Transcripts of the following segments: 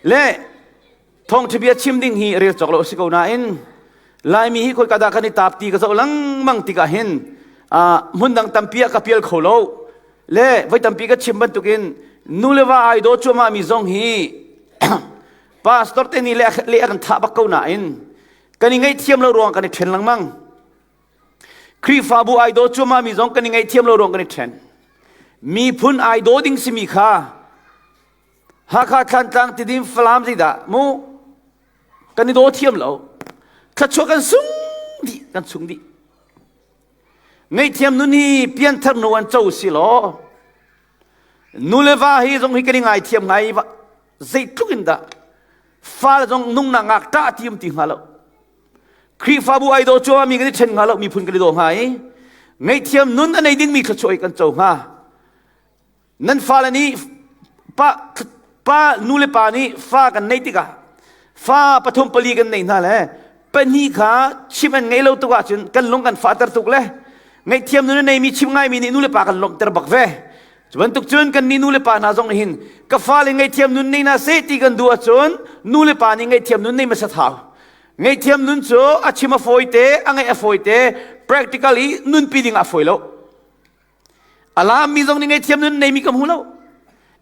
Le thawngṭha bia chim ding hi rel cawk lo a si ko nain Laimi hi khoika dah kan i taap ti ka zoh lengmang tikah hin hmun dang tampi ah ka pial kho lo. Le voi tampi ka chim bantukin nu le va ai daw cuahmah mi zong hi pastor te nih le le a kan thah bak ko nain kan i ngaihthiam lo ruang kan i ṭhen lengmang. Khrihfabu ai daw cuahmah mi zong kan i ngaihthiam lo ruang kan i ṭhen. Miphun ai daw ding simi kha Hakha Thlantlang Tidim Falam zeidah mu kan i daw thiam lo. Thluachuah kan sung dih kan sung dih. Ngaihthiam nun hi pianthar nu an co si law nu le va hi zong hi kan i ngaithiam ngai zeitluk in dah fa zong nung na ngak ṭah ti um ti hnga lo. Khrihfabu ai daw cuami mi kan i ṭhen hnga lo miphun kan i daw hnga i ngaihthiam nun a nei dingmi thluachuah hi kan co hnga. Nan fale nih pa, pa nu le pa nih fa kan neih tikah fa pathum pali kan neih hna le pahnih kha chim an ngei lo tuk ahcun kan lung kan fahter tuk le ngaihthiam nu neimi chim ngaimi nih nu le pa kan lawmhter bak ve. Cu bantuk cun kan nih nu le pa hna zong nih hin ka fale ngaihthiam nun nei hna seh ti kan duh ahcun nu le pa nih ngaihthiam nun nei hmasat hau. Ngaihthiam nun cu a chim a fawi te, a ngaih a fawi te, practical i nunpi ding a fawi lo. A mi zong nih ngaihthiam nun neimi ka hmu lo.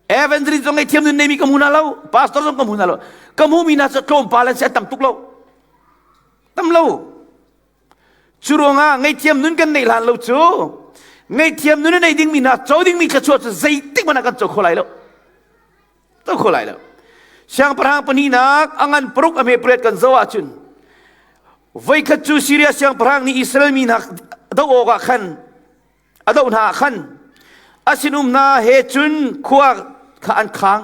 Evangelist zong ngaihthiam nun neimi ka hmu hna lo. Pastor zong ka hmu hna lo. Ka hmuhmi hna cu tlawmpal an si, an tam tuk lo. Tam lo. Cu ruangah ngaihthiam nun kan neih hlan lo cu ngaihthiam nun a nei dingmi hna co dingmi thluachuah cu zeitik hmanh ah kan co kho lai lo. Co kho lai lo. Siangpahrang pahnihnak a ngan paruk a hme pariat kan zoh ahcun voikhat cu Syria siangpahrang nih Israel mi hna doh awkah khan a doh hna ah khan a sinum hna he cun khua kha an khang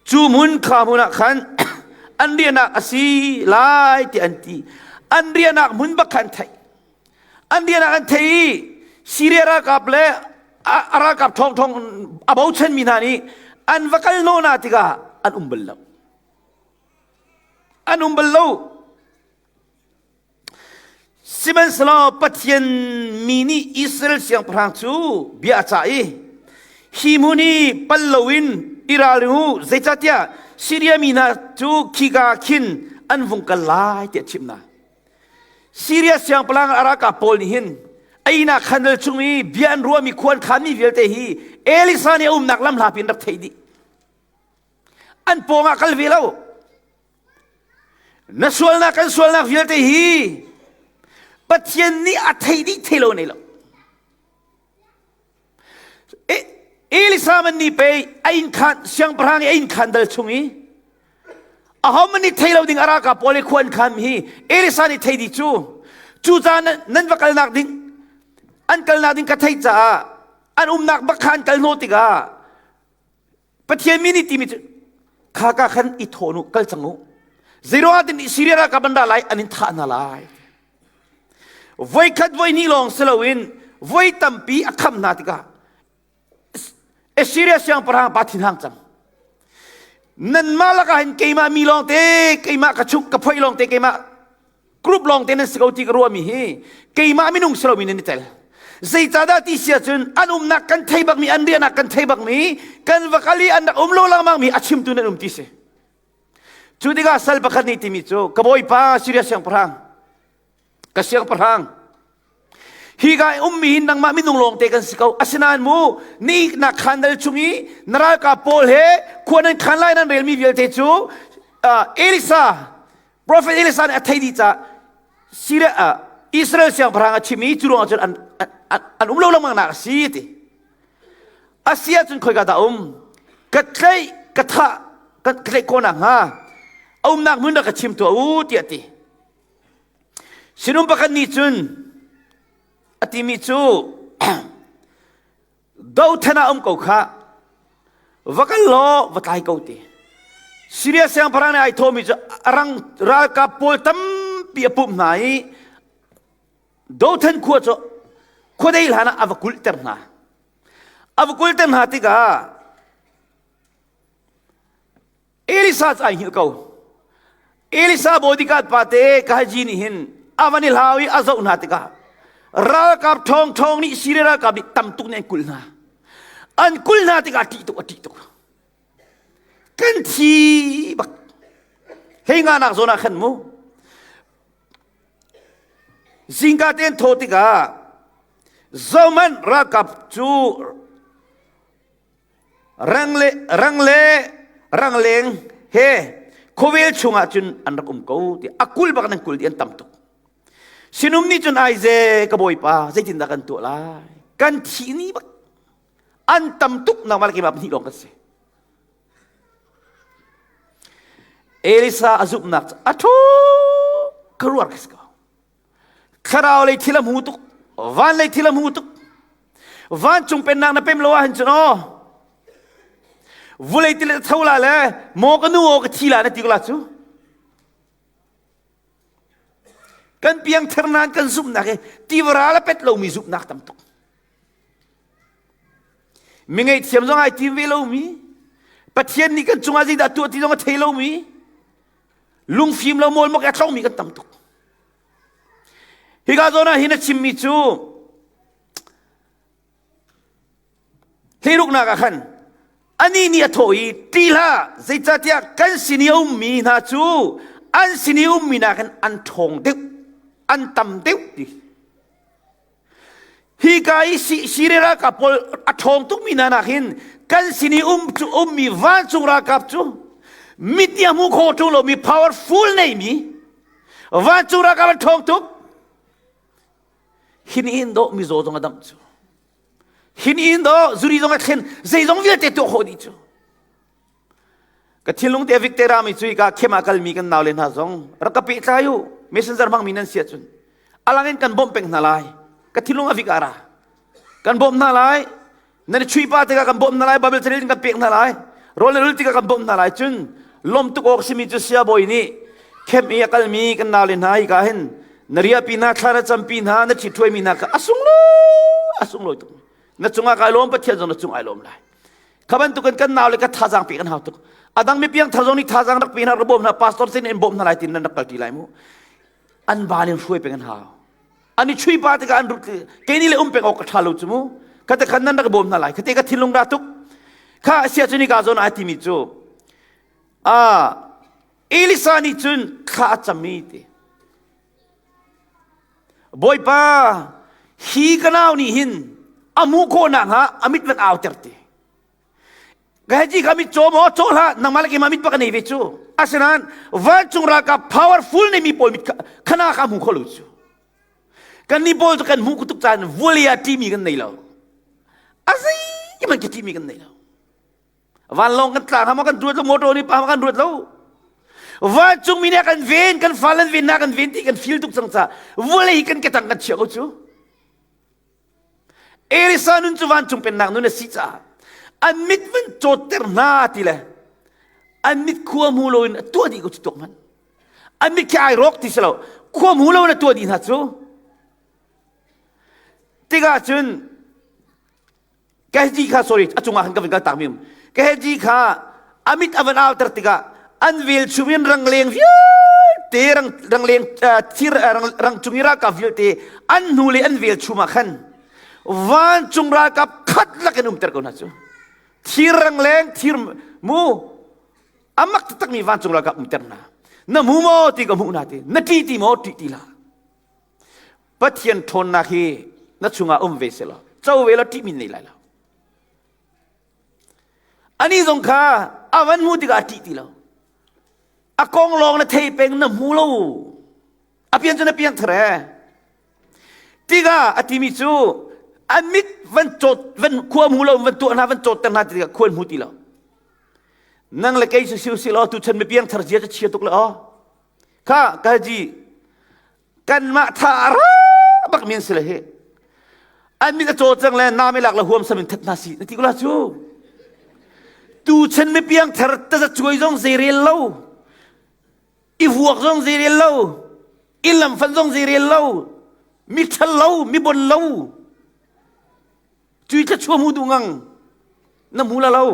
cu hmun kha hmun ah khan an riahnak a si lai ti an ti an riahnak hmun bak kha an theih an riahnak an theih i Syria ralkap le a ralkap ṭhawngṭhawng a bochanmi hna nih an va kal hnawh hna tikah an um bal lo an um bal lo Sihmanhsehlaw Pathian mi nih Israel siangpahrang cu bia a cah i, Hi hmun hi pal loin i ralring u, zeicahtiah Siria mi hna cu khika khin an vung kal lai, tiah a chimh hna. Siria siangpahrang a ralkap pawl nih hin einak khandal chung i bia an ruahmi khua an khanmi vialte hi Elisa nih a umnak lamhlapi in rak theih dih. An pawngah kal ve lo. Na sualnak kan sualnak vialte hi Pathian nih a thei dih thei lo nei lo. Elisa man nih pei a inn khan siangpahrang i a inn khan dal chung i aho man nih thei lo ding a ralkap pawl i khua an khan hi Elisa nih thei dih cu cu caan nan va kalnak ding an kalnak ding ka theih caah an umnak bak kha an kal hnawh tikah Pathian mi nih timi cu kha ka khan i thawn u kal cang u zeiruangah tin Syria ralkap an ra lai an in thah hna lai voikhat voi hnih lawng si loin voi tampi a kham hna tikah Assyria siangpahrang pa thinhang cang nanmah lakah hin keimah mi lawng te keimah ka chuk ka phoih lawng te keimah group lawng te nan si ko ti ka ruahmi hi keimah minung si lomi nan i tel zeicahdah ti si ahcun an umnak kan thei bakmi an riahnak kan thei bakmi kan va kal i an rak um lo lengmang mi a chimtu nan um ti si cu tikah sal pakhat nih timi cu ka bawipa Syria siangpahrang ka siangpahrang hi ka ummi hi nangmah minung lawng te kan si ko asinain mu ni na khandal chung i na ralkap pawl he khua nan khan lai nan relmi vialte cu Elisa Prophet Elisa nih a thei dih caah Syria ah Israel siangpahrang a chim i cu ruangah cun an, an, an um lo lengmang nak a si ti. A si ahcun khoika dah um? Ka tlaih, ka thah, ka tlaih khawh nakhnga a umnak hmun rak ka chim tuah u tiah ti. Sinum pakhat nih cun a timi cu Dothan ah um ko khah. Va kal law va tlai ko ti. Syria siangpahrang nih ai thawhmi cu rang ralkap pawl tampi a pumh hna i Dothan khua cu khuadei hlan ah a va kulhter hna. A va kulhter hna tikah Elisa cu ai hngilh ko. Elisa bodyguard pa te Gehazi nih hin a van i hlau i a zoh hna tikah ralkap ṭhawng ṭhawng nih Syria ralkap nih tam tuk nih an kulh hna. An kulh hna tikah a ṭih tuk a ṭih tuk. Kan thi bak. Hei nga nak zawn ah khan mu. Zingka tein thaw tikah zohmanh ralkap cu rang le rang le rangleng he khuavel chungah cun an rak um ko ti a kul bak nan kul di an tam tuk. Sinum nih cun aize ka bawipa zeitindah kan tuah lai? Kan thi ni bak an tam tuk nangmah le keimah pahnih lawng kan si. Elisa a zumhnak cu a ṭhu ka ruar ka si ko. Thlarau lei thil a hmu tuk, van lei thil a hmu tuk. Vancung pennak na pem lo ahhin cun aw vulei ti le tho la le maw ka nu aw ka thi la na ti ko la cu. Kan piangthar nain kan zumhnak hi tivara le pet lomi zumhnak tam tuk. Mi ngaihthiam zong ai tim ve lomi, Pathian nih kan cungah zeidah tuah ti zong a thei lomi, lungfim lo mawlmok a tlongmi kan tam tuk. Hika zawn ah hin a chimmi cu Hleiruknak ah khan anih nih a thawh i ṭih hlah zeicahtiah kan sin i a ummi hna cu an sin i ummi nakin an ṭhawng deuh an tam deuh ti hika i Siria ralkap pawl a ṭhawng tukmi hna nakin kan sin i um cu ummi vancung ralkap cu mit nih a hmu kho ṭung lomi powerful neimi vancung ralkap an ṭhawng tuk hin in dawh mizaw zong a damh cu hin in dawh zuri zong a thlen zeizong vialte tuah khawh dih cu ka thinlung te vik te rami cu ka khem ah kalmi kan nau le hna zong rak ka pehtlai u messenger hmangmi nan sia cun alang in kan bawmh peng hna lai ka thinlung a vik ara kan bawmh hna lai Nan i chuih pa tikah kan bawmh hna lai, Bible carel in kan pek hna lai, rawl le rul tikah kan bawmh hna lai. Cun lawm tuk awk simi cu siabawi nih khem i a kalmi kan naule hna hi ka hin na riahpi hna, thla na campi hna, na ṭhitṭhuaimi hna kha a sunglawi a sunglawi tuk. Na cungah kai lawm, Pathian zong na cung ai lawm lai. Kha bantukin kan naule ka thazaang pek an hau tuk. A dang mi piang thar zong nih thazaang rak pe hna, rak bawm hna, pastor sin in bawm hna lai tin nan rak kalṭi lai mu. An bal in hruai peng an hau. An i chui pa tikah an rut kei nih le um peng awk ka ṭha lo cu mu khate khan nan rak bawm hna lai khate ka thinlung dah tuk kha sia cu ni ka zawn ai timi cu a Elisa nih cun thla a cam i ti Bawipa hi ka nau nih hin a hmuh khawh nakhnga a mit van auter ti Gaji kha mit caw maw caw hlah nangmah le keimah mit bak a nei ve cu asinain vancung ralkap powerful nei mi pawl mit khana kha hmu kho lo cu kan ni pawl cu kan hmuh tuk caan vualia ṭimi kan nei lo a zeihmanh ka ṭimi kan nei lo vanlawng kan tla hama kan ruat lo motor nih pa kan ruat lo vancung mi nih kan ven kan fa lan ven na kan ven ti kan feel tuk cang ca vulei kan ketang kan chia ko cu Elisa nun cu vancung pennak nun a si caah an mit van cawtter hna ti le an mit khua hmu loin a tuah dih ko cu tuak hmanh an mit khi ai rawk ti si lo khua hmu loin a tuah dih hna cu tikah cun Gehazi kha sorry a cungah khan ka van kal tak mi um Gehazi kha a mit a van auter tikah an velchum in rangleng vialte rang rangleng thir rang cung i ralkap vialte an hnu le an velchum ah khan vancung ralkap khat lakin umter ko hna cu thir rangleng thir mu amak taktak mi vancung ralkap umter hna na hmu maw ti ka hmuh hna ti na ṭi ti maw ṭih ti hlah Pathian ṭhawnnak hi na chungah um ve selaw co ve law ṭihmi nei lai lo. Ani zong kha a van hmu tikah a ṭih ti lo. A kong lawng na thei peng na hmu lo. A pian cu na piang thar e. Tikah a timi cu an mit van cawt van khua hmu lo van tuah hna van cawt ter hna tikah khua hmu ti lo. Nang le kei si si law tu chan mi piang thar zia cu chia tuk le aw. Kha kaji kanmah tha a ra bak mi an si le hi an mit a caw cang le na lak le huam sam in that hna si na ti ko la cu tu chen mi piang thar taza cuai zong zei rel lo i vuak zong zei rel lo i lamfan zong zei rel lo mi ṭhal lo mi bon lo Cui thluachuah hmu duh ngang na hmu la lo.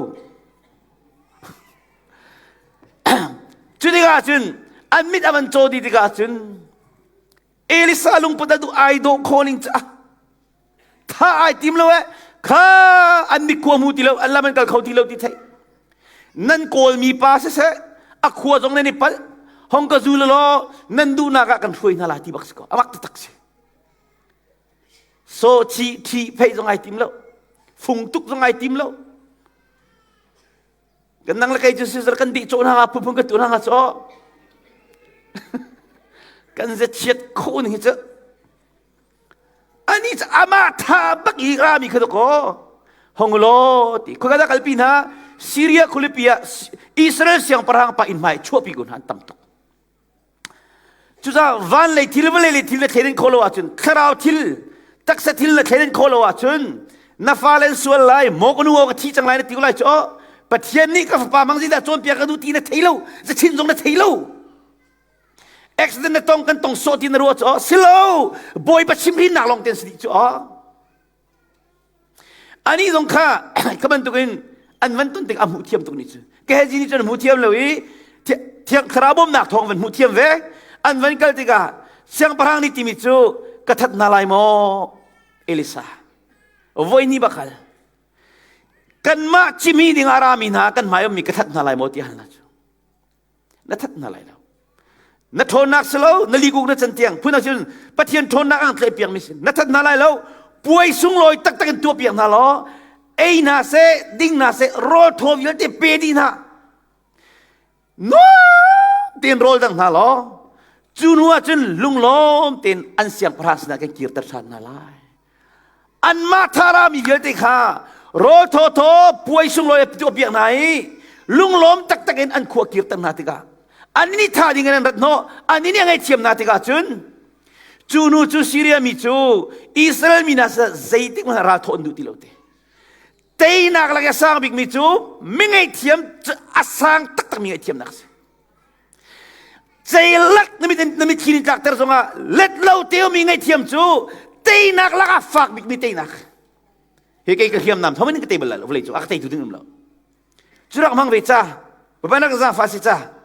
Cu tikah cun an mit a van caw dih tikah cun Elisa lungput a duh ai dawh khawh ning cu tha ai tim lo eh kha an mit khua hmu ti lo an lam an kal kho ti lo ti theih. Nan kawlmi pa siseh, a khua zong nan i palh, hong ka zul law nan duhnak ah kan hruai hna lai ti bak si ko. Amak taktak si. So chi thi phei zong ai tim lo. Fung tuk zong ai tim lo. Kan nang le kei cu sisar kan dih cawh hna phunphun kan tuah hna caw. Kan ze chiat kho ning hi cu. Ani cu amah tha bak i rami kha ko. Hong law ti khua ka kalpi hna Syria khualipi ah Israel siangpahrang pa inn hmai chuahpi ko hna an tam tuk. Cucaah van lei thil vawlei lei thil na thleiden khawh lo ahcun thlarau thil taksa thil na thleiden khawh lo ahcun na fale an sual lai maw ka nu aw ka thi cang lai na ti ko lai cu Pathian nih ka fapa mang zeidah cawnpiak ka duh ti na thei lo zachin zong na thei lo accident na tong kan tong sawh ti na ruah cu silo Bawipa chimhrinnak lawng ten si dih cu Anih zong kha ka bantukin an van ton tik a hmuh thiam tuk ni cu. Gehazi nih cun a hmuh thiam lo i thiang thlarau bawmnak thawng van hmuh thiam ve. An van kal tikah siangpahrang nih timi cu ka that hna lai maw Elisa. Voi ni bakal. Kanmah cimi ding a rami hna kan hmai ummi ka that hna lai maw ti hal hna cu. Na that hna lai lo. Na ṭhawnnak si lo, na likuk na can tiang. Phun ahcun Pathian ṭhawnnak ang tlaih piakmi si. Na that hna lai lo, puai sunglawi taktak in tuah piak hna law, ei hna seh, ding hna seh, rawl thaw vialte pe dih hna. Nuam tein rawl dang hna law, cu hnu ah cun lunglawm tein an siangpahrang sinah kan kirter ṭhan hna lai. Anmah tharami vialte kha rawl thawthaw puai sunglawi a tuah piak hna i lunglawm taktak in an khua kirter hna tikah an nih tha ding in an rat hnawh an nih a ngaihthiam hna tikah cun cu nu cu Syria mi cu Israel mi hna zeitik hmanh ral thawh an duh ti lo te teinak lak i a sang bikmi cu mi ngaihthiam a sang taktak mi ngaihthiamnak a si Ceilak na mit na mitthli in tlakter zongah let lo te mi ngaihthiam cu teinak lakah fak bikmi teinak. Hi kei ka hriamnam thom in ka tei bal lai lo vawlei cu a ka teitu ding um lo. Cu rak hmang ve ca Babanak zafa si ca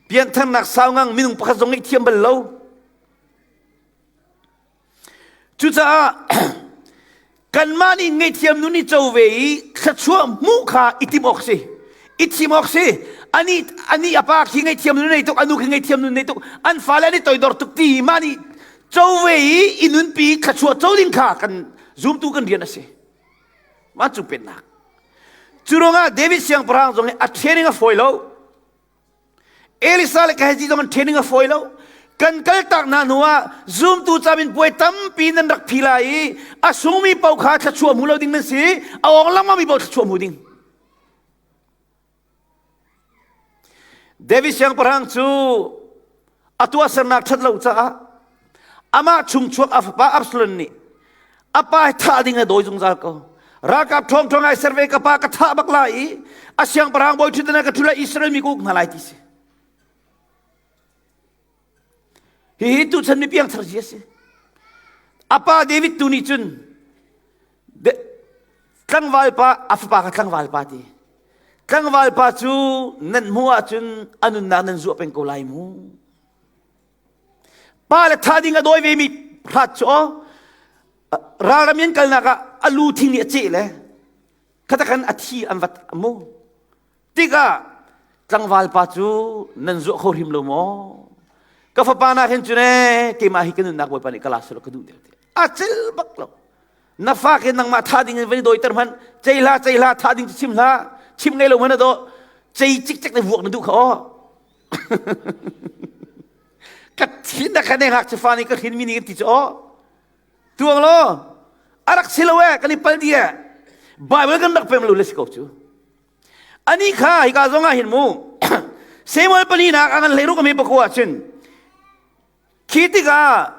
piantharnak sau ngang minung pakhat zong ngaihthiam bal lo. Cucaah kanmah nih ngaihthiam nun i co ve i thluachuah hmuh kha i timh awk si. I thim awk si. Ani ani a pa khi ngaihthiam nun nei tuk, anu khi ngaihthiam nun nei tuk, an fale an i toidor tuk ti mah nih co ve i i nunpi thluachuah co ding kha kan zumtu kan rian a si. Mah cu pennak. Cu ruangah David siangpahrang zong hi a training a fawi lo. Elisa le Gehazi zong an training a fawi lo. Kan kaltak hna hnu ah zumtu camin puai tampi nan rak phi lai i a sungmi paoh kha thluachuah hmu lo ding nan si, a awng lengmangmi paoh thluachuah hmu ding. David siangpahrang cu a tuahsernak ṭhat lo caah amah chungchuak a fapa Absalom nih a pa hi thah ding a dawi zungzal ko. Ralkap ṭhawng ṭhawng ai ser ve ka pa ka thah bak lai i a siangpahrang bawi ṭhutdan ah ka ṭhu lai Israel mi ka uk hna lai ti si. Hihi tuchan mi piangthar si a si. A pa David tu nih cun tlangval pa a fapa kha tlangval pa ti. Tlangval pa cu nan hmuh ahcun a nunnak nan zuah peng ko lai mu. Pa le tha ding a dawi ve mi hrat cu aw ralram in kalnak ah a lu thing nih a ceh le khatakhan a thi an vat mu. Tikah tlangval pa cu nan zuah kho hrim lo maw? Ka fapa nak hin cun ee keimah hi ka nunnak Bawipa nih ka la selaw ka duh deuh ti. A cel bak lo. Na fa ke nangmah tha ding in van i dawiter hmanh cei hlah cei hlah tha ding cu chim hlah chim ngei lo hmanh a dawh cei cikcek le vuak na duh kha aw. Ka thin na kha ne ngak cu fa nih ka hrin mi nih kan ti cu aw. Tuang law a rak si lo eh kan i pal di eh Bible kan rak pem lo le si ko cu. Ani kha hika zong ah hin mu Samuel palinak a ngan hleiruk a mi pakua cun khi tikah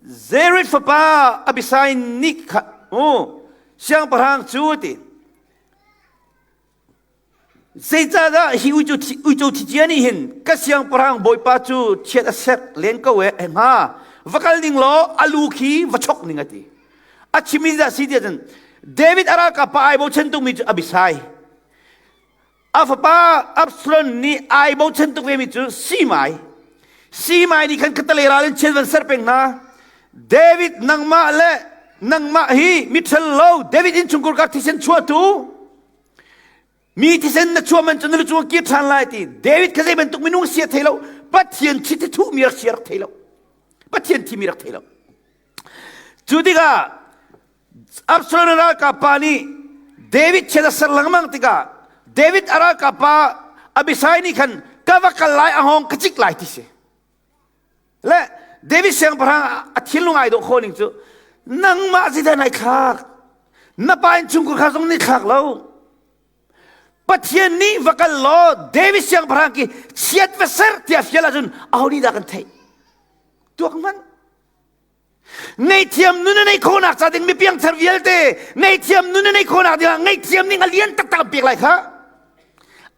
Zerit fapa Abisai nih kha mu siangpahrang cu ti Zeicahdah hi uico uico thicia nih hin ka siangpahrang bawipa cu chiat a sek len ko e hnga va kal ning law a lu khi va chok ning a ti A chimmi dah si tiah cun David a ralkap pa ai bochan tukmi cu Abishai. A fapa Absalom nih ai bochan tuk vemi cu Simai. Simai nih khan khattelei ral in chiat van ser peng hna. David nangmah le nangmah hi miṭhal lo David innchungkhar ka thisen chuahtu. Mi thisen na chuah man cu na lu cung kir ṭhan lai ti David kha zei bantuk minung si a thei lo. Pathian chiti thuhmi rak si a rak thei lo. Pathian thimi rak thei lo. Cu tikah Absalom ralkap pa nih David chiat a ser lengmang tikah David a ralkap pa Abishai nih khan ka va kal lai a hawng ka cik lai ti si. Le David siangpahrang a thinlung ai dawh khawh ning cu nangmah zeidah nai thlak na pa in chungkhar kha zong nih thlak lo Pathian nih va kal law David siangpahrang ki chiat va ser tiah fial ahcun aho nih dah kan theih tuak hmanh Ngaihthiam nun a neih khawhnak ca ding mi piangthar vialte ngaihthiam nun a neih khawhnak dingah ngaihthiam ning a lian taktak an pek lai kha.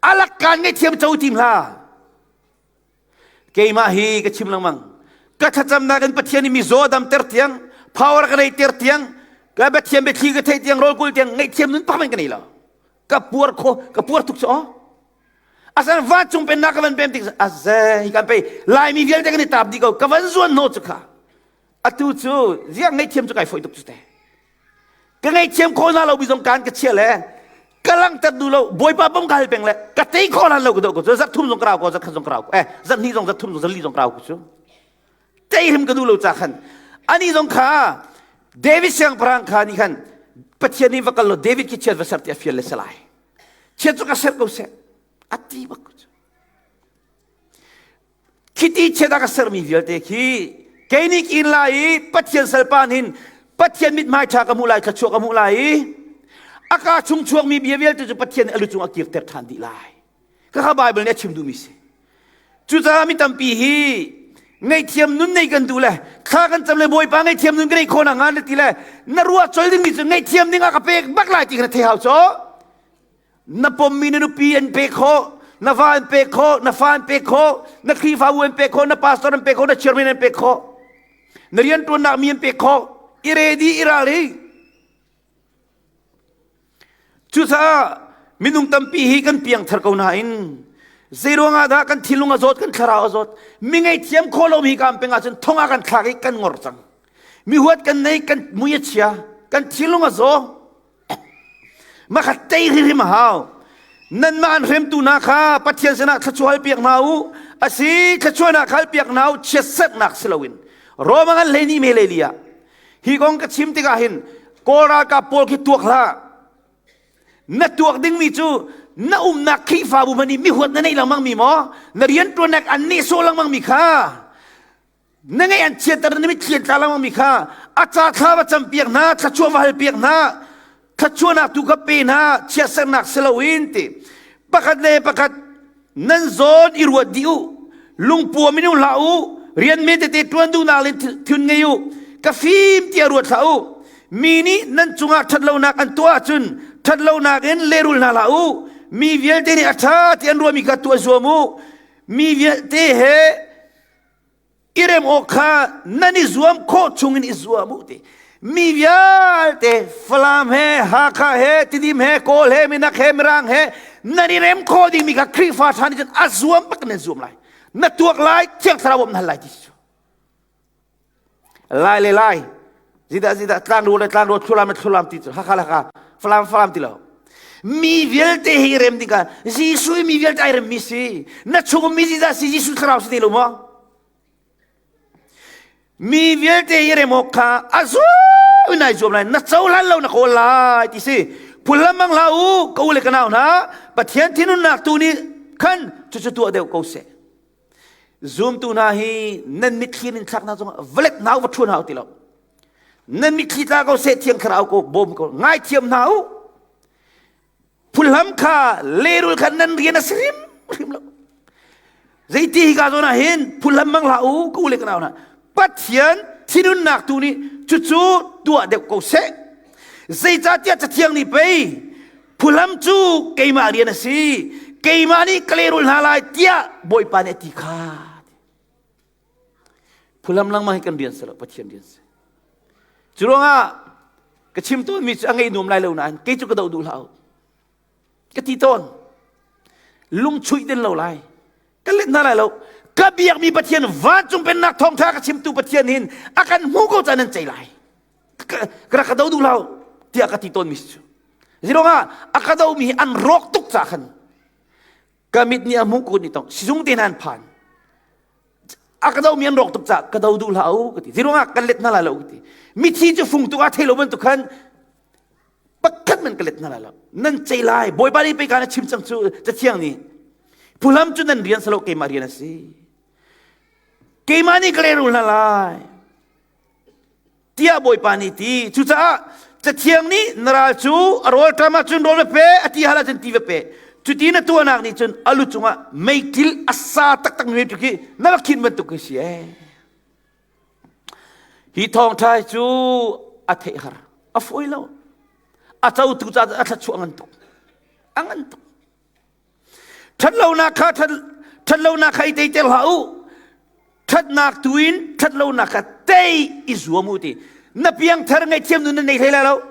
Alak kaan ngaihthiam co tim hlah. Keimah hi ka chim lengmang. Ka thlacamnak in Pathian nih mizaw a damter tiang, power ka neihter tiang, ka Pathian biathli ka theih tiang, rawlkul tiang ngaihthiam nun pakhat ka nei lo. Ka puar kho, ka puar tuk cu aw. Asan vancung pennak ka van pem tik aze hi kan pei Laimi vialte kan i taap dih ko ka van zuan hno cu kha atu cu ziang ngaihthiam cu kai foi tuk cu te ka ngaihthiam kho na lo bi zong kan ka chia le ka langter du lo bawipa bom ka hal peng le ka tei kho lan lo ka do ko cu zat thum zong ka rau ko zat khat zong ka rau ko eh zat hnih zong zat thum zong zat li zong ka rau ko cu tei hrim ka duh lo ca khan ani zong kha David siangpahrang kha nih khan Pathian nih va kal lo David khi chiat va ser ti a fial le salai chiat cu ka ser ko seh a ti bak cu khiti chiat a ka sermi vialte khi kei nih kin lai i Pathian salpa hin Pathian mithmai ṭha ka hmuh lai thluachuah ka hmuh lai i a ka chung chuakmi bia vialte cu Pathian nih a lu cung a kirter ṭhan dih lai Khakha Bible nih a chim duhmi si. Cucaah mi tampi hi ngaihthiam nun nei kan duh le thla kan cam le Bawipa ngaihthiam nun ka neih khawh nakhnga na ti le na ruah col dingmi cu ngaihthiam ding ah ka pek bak lai ti kha na thei hau caw. Na pommi na nupi an pek khawh, na va an pek khawh, na fa an pek khawh, na Khrihfabu an pek khawh, na pastor an pek khawh, na chairman an pek khawh, na rianṭuannak mi an pek khawh. I ready i ralring. Cucaah minung tampi hi kan piangthar ko nain zeiruang ah dah kan thinlung a zawt kan thlarau a zawt mi ngaihthiam khawh lomi kam peng ahcun thong ah kan thlak i kan ngor cang mi huat kan nei kan mui a chia kan thinlung a zaw mah kha tei hrimhrim a hau nanmah an hremtu hna kha Pathian sinah thluachuah hal piak hna u asi thluachuahnak hal piak hna u chiatserhnak si loin Roma ngan hlei ni me le li ah Hi kong ka chim tikah hin Kawl ralkap pawl khi tuak hlah. Na tuak dingmi cu na umnak Khrihfabu hmanh nih mihuat na neih lengmang mi maw? Na rianṭuannak an nehsawh lengmang mi kha na ngeih an chiatter na mitthli an tla lengmang mi kha a ca thla va campiak hna, thluachuah va halpiak hna, thluachuahnak tu kha pe hna, chiatsernak si loin ti. Pakhat le pakhat Nan zawn i ruat dih u. Lungpuam in um hlah u. Rian me tete ṭuan duhnak le thun ngei u. Ka fim tiah ruat hlah u. Mi nih nan cungah ṭhatlonak an tuah ahcun ṭhatlonak in lehrul hna hlah u. Mi vialte nih a ṭha ti an ruahmi kha tuah zuam u. Mi vialte he i rem awk kha nan i zuam khawh chungin i zuam u ti mi vialte Falam he Hakha he Tidim he Kawl he Minak he Mirang he nan i rem khawh dingmi kha Khrihfa ṭha nih cun a zuam bak nan zuam lai na tuak lai Thiang Thlarau bawmh na hal lai ti cu lai le lai zidah zidah tlang le tlang thlulam le thlulam ti cu Hakha le Hakha Falam Falam ti lo mi vialte hi rem ding ka Jesuh mi vialte ai rem mi si na chung mi zidah si Jesuh thlarau si te lo maw mi vialte hi rem awk kha a zuam in ai zuam lai na cohlan lo na kawl lai ti si phullam mang hlah u ka u le ka nau hna Pathian thinhunnak tu nih khan cucu tuah deuh ko seh Zumtu hna hi nan mitthli in thlak hna zongah valet hna u va ṭhuan hna u ti lo. Nan mitthli tla ko seh thiang thlarau ko bawm ko ngaithiam hna u. Phulham kha lehrul kha nan rian a si hrimhrim lo. Zeiti hi ka zawn ah hin phulham mang hlah u ka u le ka nau hna. Pathian thinhunnak tu nih cucu tuah deuh ko seh. Zeicahtiah Cathiang nih pei Phuhlam cu keimah rian a si, keimah nih ka lehrulh hna lai tiah Bawipa nih a ti kha. Phuhlam lengmang hi kan rian si lo, Pathian rian si. Cu ruangah ka chim tawnmi cu a ngeih nuam lai lo nain kei cu ka doh duh hlah u. Ka ti tawn. Lungchuih den lo lai. Ka let hna lai lo. Ka biakmi Pathian vancung pennak thawngṭha ka chimtu Pathian hin a kan hmu ko caan nan cei lai. Ka rak ka do duh hlah u tiah ka ti tawnmi si cu. Zirongah a ka domi hi an rawk tuk ca khan ka mit nih a hmuh kun i tong sizung te hna an phan. A ka domi an rawk tuk ca ka do duh hlah u ka ti. Zirongah kan let hna lai lo ka ti. Mithi cu fung tuk ah thei lo bantuk khan pakhat man ka let hna lai lo. Nan cei lai. Bawipa nih pei ka na chim cang cu cathiang nih. Phuhlam cu nan rian salo keimah rian a si. Keimah nih ka lehrul hna lai. Tiah Bawipa nih ti. Cucaah Cathiang nih na ral cu a rawl ṭam ahcun rawl va pe, a ti hal ahcun ti va pe. Cuti na tuahnak nih cun a lu cungah meiṭil a sa taktak mi bantuk hi na va khin bantuk khi si ee. Hi thawngṭha hi cu a theih har, a fawi lo. A cotu caah a thluachuah ngan tuk. A ngan tuk. Ṭhatlonak kha ṭhatlonak kha i teiter hlah u. Ṭhatnak tu in ṭhatlonak kha tei i zuam u ti. Na piangthar ngaihthiam nun na nei hlei lai lo.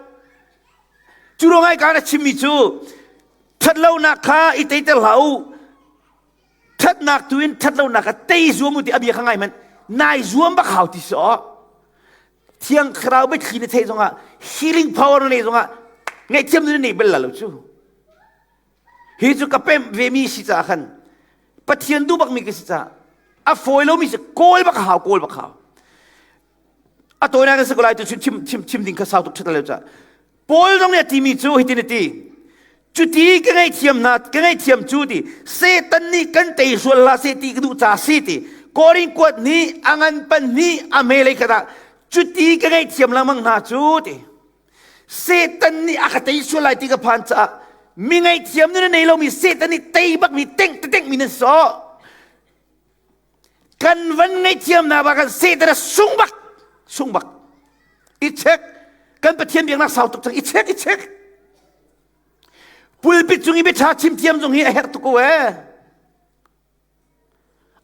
Cu ruang ai ka na chimmi cu ṭhatlonak kha i teiter hlah u. Ṭhatnak tu in ṭhatlonak kha tei zuam u ti a bia kha ngai hmanh. Nai zuam bak hau ti si aw. Thiang Thlarau biathli na theih zongah healing power na neih zongah ngaihthiam nun na nei bal la lo cu. Hi cu ka pemh vemi si caah khan Pathian duh bakmi ka si caah a fawi lomi si kawl bak hau kawl bak hau. A tawinak in si ko lai tu chim chim chim chim ding kha sau tuk ṭhat lo caah Paul zong nih a timi cu hitin a ti cuti ka ngaihthiam hna ka ngaihthiam cu ti Satan nih kan tei sual hlah seh ti ka duh ca si ti Korin kuat nih a ngan pan nih a hmelei khat ah cuti ka ngaihthiam lengmang hna cu ti Satan nih a ka tei sual lai ti ka phan caah mi ngaihthiam nun a nei lomi Satan nih tei bakmi teng teng mi nan sawh. Kan van ngaihthiam na ba kan Satan a sung bak sung bak. I check kan Pathian biaknak sau tuk cang i check i check. Pulpit cung i biaṭha chim thiam zong hi a herh tuk ko ee.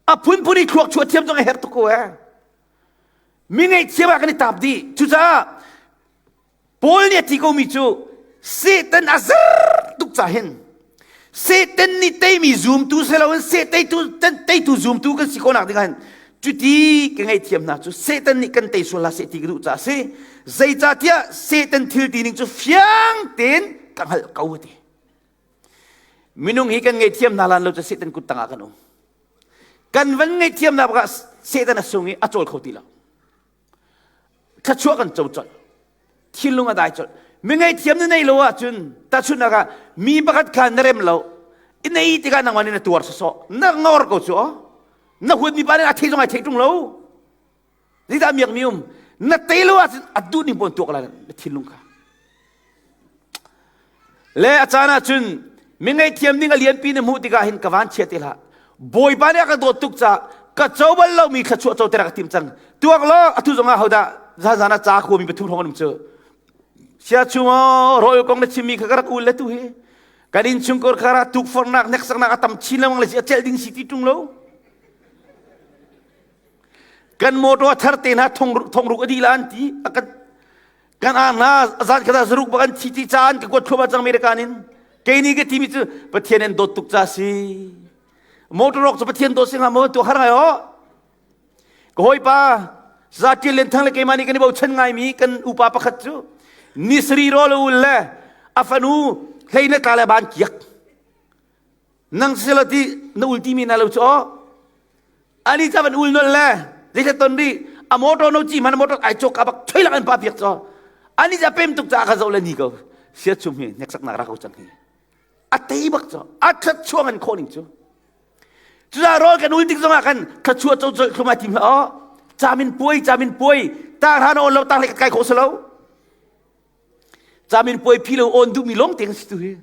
A phunphun i thluak chuah thiam zong a herh tuk ko ee. Mi ngaihthiam ah kan i taap dih. Cucaah Paul nih a ti komi cu Satan a zer tuk ca hin Satan nih teimi zumtu si loin Satan teitu zumtu kan si khawhnak ding ah hin cuti ka ngaihthiam hna cu Satan nih kan tei sual hlah seh ti ka duh caah a si. Zeicahtiah Satan thil ti ning cu fiang tein ka hngalh ko a ti. Minung hi kan ngaihthiam hna lan lo cu Satan kut tangah kan um. Kan van ngaihthiam nak ah Satan a sung i a cawl kho ti lo. Thluachuah kan co colh. Thinlung a dai colh. Mi ngaihthiam na nei lo ahcun tahchunhnak ah mi pakhat kha na rem lo. I nei tikah nangmah nih na tuar sawsawh. Na ngor ko cu aw. Na huatmi pa nih a thei zong ai thei ṭung lo. Zeidah miakmi um? Na tei lo ahcun a duh ning pawn tuak lai na thinlung kha. Le a caan ahcun mi ngaihthiam ding a lianpi na hmuh tikah hin ka van chia te hlah. Bawipa nih a ka dawt tuk caah ka co bal lomi thluachuah co ter ka tim cang. Tuak law atu zong ah hodah zan ah ca khuami pathum hrawng an um cu. Sia chung aw rawl kong na chimmi kha ka rak ul le tu hi. Kan innchungkhar kha ra tukforhnak hneksaknak a tam chin lengmang le si a celh ding si ti ṭung lo. Kan motor thar te hna thongruk a dih la an ti. A kan kan ah hna zan khat zaruk bak an thi ti caan ka kuat thluahmah cang American in kei nih ka timi cu Pathian in dawt tuk ca si motor rok cu Pathian dawt si hnga maw tu har ngai ho ka hawipa zatil len thang le keimah nih kan i bochan ngaimi kan upa pakhat cu nisri rawl ul le a fanu hlei na tla le ban kiak Nang sila ti na ul ti mi na lo chu aw. Ali ca van ul nol le zei ton ri a motor no chi man motor ai chok ka bak choi lak an pa piak cho. Ani ca pem tuk ca ka zo le ni ko. Sia chum hi nek sak nak ra ko chang hi. A tei bak cho. A that chuang an kho ning chu. Cuza rol kan ul tik zongah kan thachua cho cho thluma tim la aw. Chamin puai chamin puai ta hran on lo ta le kai kho salo. Camin puai phi lo on duhmi lawng te kan si tu hi.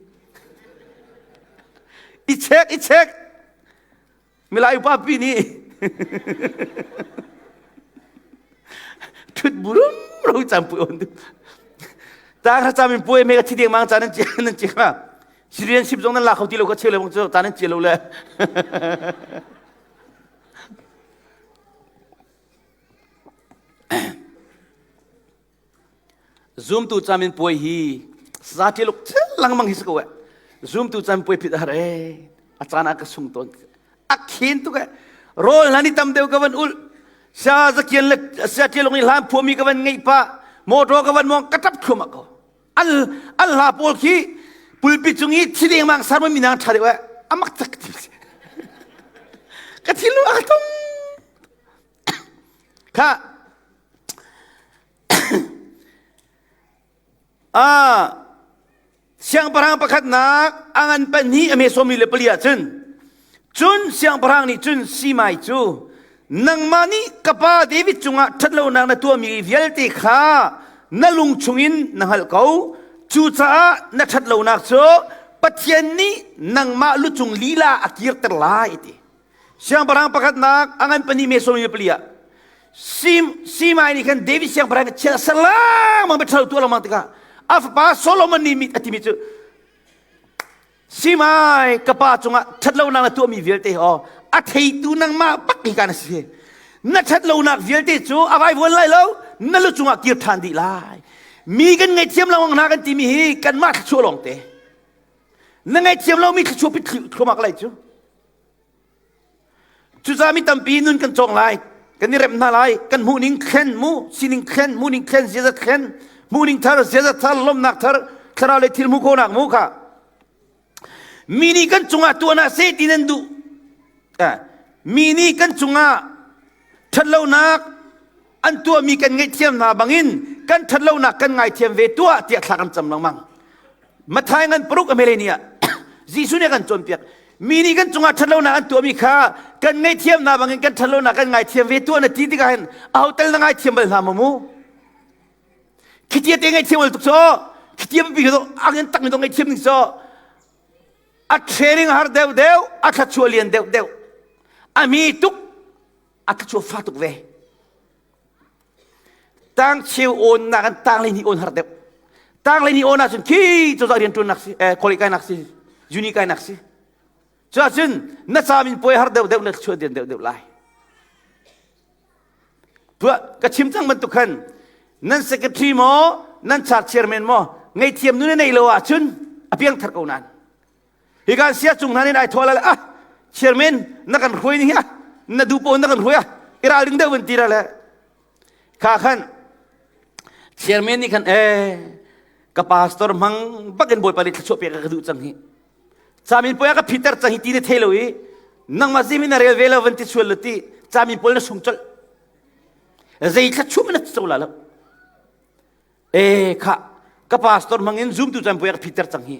I check, i check. Milai upa pi nih thut burum ro cam pui on duh. Ta kha camin puai me ka thi deng mang ca nan chi nan chi kha. Syrian ship zong nan la kho ti lo ka cheu le bang cu ta nan chi lo le. Zumtu caminpuai hi sazati luk lengmang hi si ko eh. Zumtu caminpuai phit a har eh. A caan ah ka sung tawn. A khen tuk eh. Rawl hna ni tam deuh ka van ulh. Sia zakian le sia ṭialung i hlan phuami ka van ngeih pah. Motor ka van mong ka ṭap thluahmah ko. An an hla pawl khi pulpit cung i thi dengmang sermon minang ṭha deuh eh amak tak ti ka thinlung a ka tung kha ah siangpahrang pakhatnak a ngan pahnih a me sawmi le pali ah cun cun siangpahrang nih cun Simai cu nangmah nih ka pa David cungah ṭhatlonak na tuahmi vialte kha na lung chungin na hngalh ko cucaah na ṭhatlonak cu Pathian nih nangmah lu cung lila a kirter lai ti Siangpahrang pakhatnak a ngan pahnih me sawmi le pali ah Sim Simai nih khan David siangpahrang chia salang mang biathalo tuah lengmang tikah a fapa Solomon nih mit a timi cu Simai ka pa cungah ṭhatlonak na tuahmi vialte aw a theitu nangmah bak hi ka na si na ṭhatlonak vialte cu a vaivuan lai lo na lu cungah kir ṭhan dih lai mi kan ngaihthiam lengmang hna kan timi hi kanmah thluachuah lawngte na ngaihthiam lomi thluachuah pit thluamak lai cu Cucaah mi tampi nun kan cawng lai, kan i remh hna lai, kan hmuhning thlen mu, sining thlen, hmuhning thlen, ziaza thlen, hmuhning thar, ziaza thar, lawmhnak thar, thlarau le thil hmuh khawhnak mu kha. Mi nih kan cungah tuah hna seh ti nan duh. Mi nih kan cungah ṭhatlonak an tuahmi kan ngaihthiam hna bangin kan ṭhatlonak kan ngaithiam ve tuah tiah thla kan cam lengmang. Mathai ngan paruk a mele ni ah Jesuh nih a kan cawnpiak. Mi nih kan cungah ṭhatlonak an tuahmi kha kan ngaihthiam hna bangin kan ṭhatlonak kan ngaithiam ve tuah na ti tikah hin aho tel na ngaithiam bal hna maw mu? Khitia te ngaihthiam bal tuk so khitia bipi khi angin tak mi dong ngaihthiam ding so a training har deuh deuh a thlachuah lian deuh deuh a mi tuk a thlachuah fa tuk ve tang cheu on nak an tang le ni on har deuh tang le ni on ahcun khi cozah rian ṭuan nak si eh college kai nak si uni kai nak si cuahcun na ca min puai har deuh deuh na chuah deuh deuh lai tuah ka chim cang bantuk khan nan secretary maw nan church chairman maw ngaihthiam nu na nei lo ahcun a piang thar ko nan Hika sia cung hna nih ai thawh le ah chairman na kan hruai ni ah na duh pawn na kan hruai ah i ralring deuh van ti ra le kha khan chairman nih khan eh ka pastor hmang bakin bawipa nih thluachuah pek ka duh cang hi camin puai ka phiter cang hi ti na thei lo i nangmah zim in na rel ve lo van ti sual lo ti camin pawl na sung colh zei thluachuah na co la lo E kha ka pastor hmang in zumtu caan puai ka phiter cang hi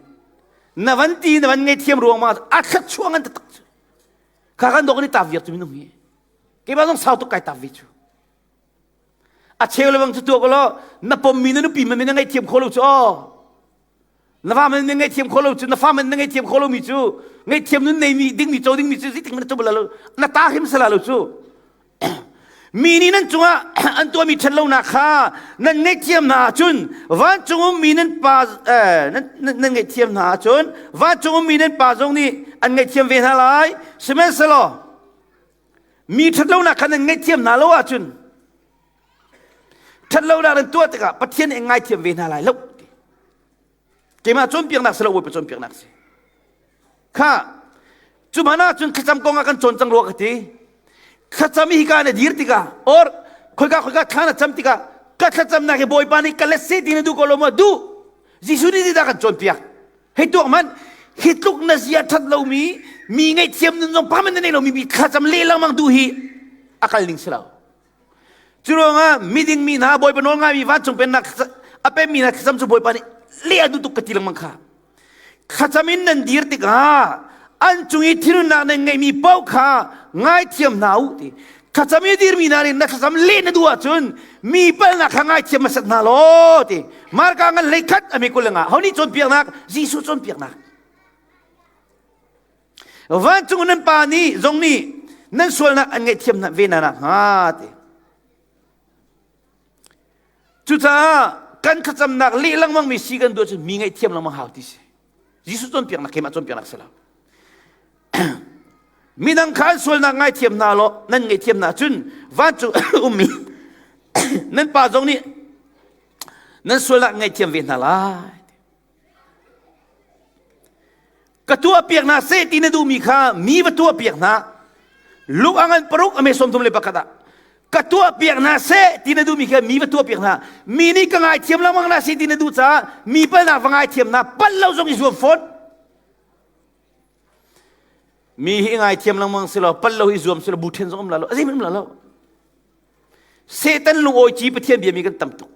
na van ti na van ngei thiam ruang ma a thlat chuang an tak cu kha kan dok ni ta viar cu minung hi keimah zong sau tuk kai ta vi cu a cheu le bang cu tuak lo na pom mi na nupi man na ngei thiam kho lo cu aw na va man na ngei thiam kho lo cu na fa man na ngei thiam kho lo mi cu ngei thiam nun nei mi ding mi co ding mi cu zeitik man na co bal lo na ta him sala lo cu Mi nih nan cungah an tuahmi ṭhatlonak kha nan ngaihthiam hna ahcun vancung ummi nan pa nan, nan ngaihthiam hna ahcun vancung ummi nan pa zong nih an ngaihthiam ve hna lai. Sihmanhsehlaw mi ṭhatlonak kha nan ngaihthiam hna lo ahcun ṭhatlonak nan tuah tikah Pathian nih an ngaithiam ve hna lai lo. Keimah cawnpiaknak si lo Bawipa cawnpiaknak si. Kha cu hmanh ah cun thlacam kong ah kan cawn cang rua ka ti. Thlacam hi ka na dir tikah or khoika khoika thla na cam tikah ka thlacamnak hi Bawipa nih ka let se ti na duh ko lo maw duh. Jesuh nih dah kan cawnpiak. Hei tuak man hi tluk na zia that lomi mi ngaihthiam nun zong pa man na nei lomi mi thlacam lehlang duh hi a kal ning si lo. Cu ruangah miding mi hna Bawipa nawl ngaimi vancung pennak a pemmi hna thlacam cu Bawipa nih leh a duh tuk ka ti lengmang kha. Thlacam in nan dir tikah an cung i thinhunnak nan ngeihmi paoh kha ngaithiam hna u ti. Thlacam i dirmi hna nih na thlacam leh na duh ahcun mi palhnak kha ngaithiam hmasat hna law ti. Marka ngan 11 a mi 20 nga. Ho nih cawnpiaknak? Jesuh cawnpiaknak. Vancung nan pa nih zong nih nan sualnak an ngaihthiam hna ve hna nakhnga ti. Cucaah kan thlacamnak leh lengmang mi si kan duh ahcun mi ngaihthiam lengmang hau ti si. Jesuh cawnpiaknak keimah cawnpiaknak si lo. Midang kha an sualnak ngaithiam hna law nan ngaihthiam hna cun vancung ummi nan pa zong nih nan sualnak ngaihthiam ve hna lai. Ka tuahpiak hna seh ti na duhmi kha mi va tuahpiak hna. Luke a ngan paruk a me 31 ah. Ka tuah piak hna seh ti na duhmi kha mi va tuah piak hna. Mi nih ka ngaithiam lengmang hna seh ti na duh caah mi palnak va ngaithiam hna palh lo zong i zuam fawn. Mi hi ngaithiam lengmang si lo palh lo hi zuam si lo bu ṭhen zong um la lo a zeihmanh um la lo. Satan lungawi ci Pathian biami kan tam tuk.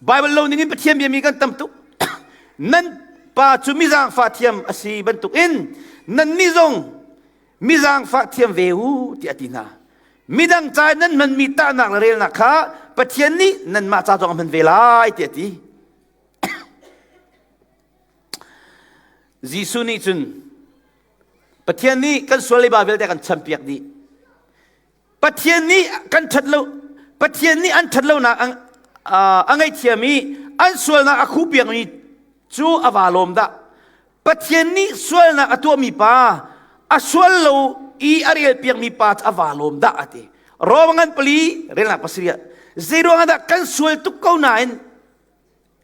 Bible lo ning in Pathian biami kan tam tuk. Nan pa cu mizangfah thiam a si bantuk in nannih zong mizangfah thiam ve u tiah a ti hna. Midang ca nan hmanmi tahnak le relnak kha Pathian nih nanmah ca zong a hman ve lai tiah a ti. Jesuh nih cun Pathian nih kan sual leiba vialte kan champiak dih. Pathian nih kan ṭhat lo Pathian nih an ṭhat lonak a ngaihthiam i an sualnak a khuhpiakmi cu a vaa lawm dah. Pathian nih sualnak a tuahmi pa a sual lo i a relpiakmi pa cu a vaa lawm dah a ti. Rom ngan pali relnak pasarih ah zeiruang ah dah kan sual tuk ko nain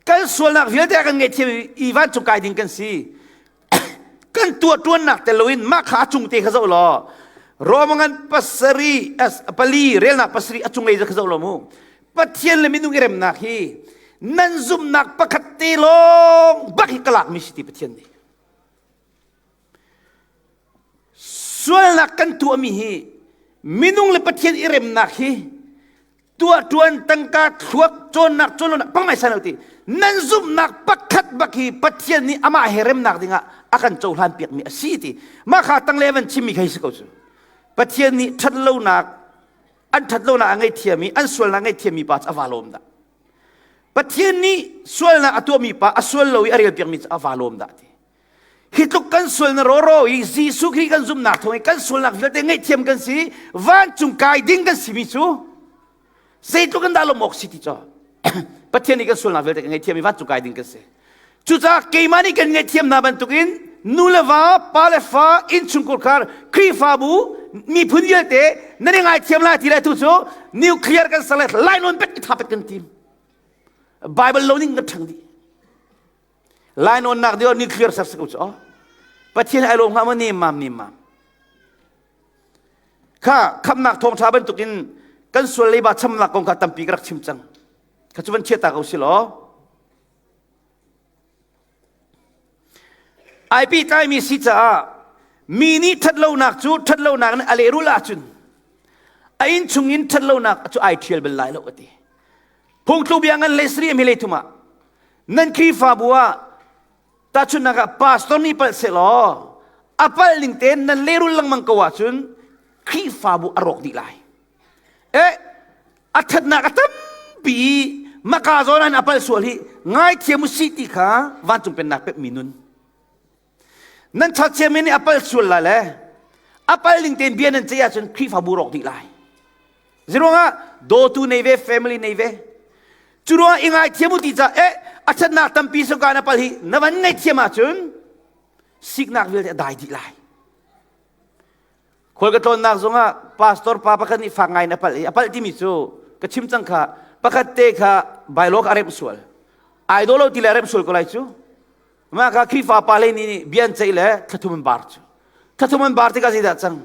kan sualnak vialte a kan ngaihthiam i vancung kai ding kan si kan tuah tuannak tel loin mah kha a cung te kha zoh law Roma ngan pasarih pali relnak pasarih a cunglei kha zoh law mu Pathian le minung i remnak hi nan zumhnak pakhat te lawng bak hi ka lakmi si ti Pathian nih Sualnak kan tuahmi hi minung le Pathian i remnak hi tuah ṭuan tangka thluak cawnnak cawnlonak pangmai san lo ti nan zumhnak pakhat bak hi Pathian nih amah he remnak dingah a kan cohlan piakmi a si ti mah kha tangle van chimmi kha hi si ko cu Pathian nih ṭhatlonak an ṭhatlonak a ngaihthiam i an sualnak ngaihthiammi pa cu a va lawm dah Pathian nih sualnak a tuahmi pa a sual lo i a rel piakmi cu a va lawm dah ti Hi tluk kan sual na rawraw i Jesuh Khrih kan zumhnak thawng i kan sualnak vialte ngaihthiam kan si, vancung kai ding kan simi cu zeitluk in dah lawmh awk si ti cu Pathian nih kan sualnak vialte kan ngaihthiam i vancung kai ding kan si. Cucaah keimah nih kan ngaihthiam hna bantukin nu le va, pa le fa, innchungkhar khar, Khrihfabu, miphun vialte nan i ngaithiam lai ti le tu cu nuclear kan ser lai, lainawn pet i tha pet kan tim. Bible lo ning kan ṭhang dih. Lainawnnak dio nuclear ser si ko cu Pathian ai lawm hnga maw nem mam nem mam kha khamnak thawngṭha bantukin kan sual leiba chamnak kong kha tampi ka rak chim cang kha cu van chia ta ko si law ai tlaimi si caah mi nih ṭhatlonak cu ṭhatlonak nih a lehrulh ahcun a inn chungin ṭhatlonak cu ai ṭhial bal lai lo a ti phungthluk bia ngan le sri mi le thum ah Nan Khrihfabu ah tahchunhnak ah pastor nih palh sehlaw a palh ning tein nan lehrul lengmang ko ahcun Khrihfabu a rawk dih lai. Eh, a ṭhatnak a tampi i maka zawn ah a palh sual hi ngaithiam u sih ti kha vancung pennak pekmi nun. Nan ṭhatchiami nih a palh sual lai le a palh ning tein bia nan ceih ahcun Khrihfabu rawk dih lai. Ziruangah dawtu nei ve, family nei ve. Cu ruangah i ngaithiam u ti ca eh a ṭhatnak tampi sungka na pal hi na van ngaihthiam ahcun siknak vialte a dai dih lai. Khual ka tlawnnak zongah pastor pa pakhat nih fak ngai in a palh i a palh timi cu ka chim cang kha pakhat te kha bailawk a remh sual. Ai daw lo ti le a remh sual ko lai cu. Mah kha Khrihfa pa le nih bia an ceih le thlathum an bar cu. Thlathum an bar tikah zeidah cang?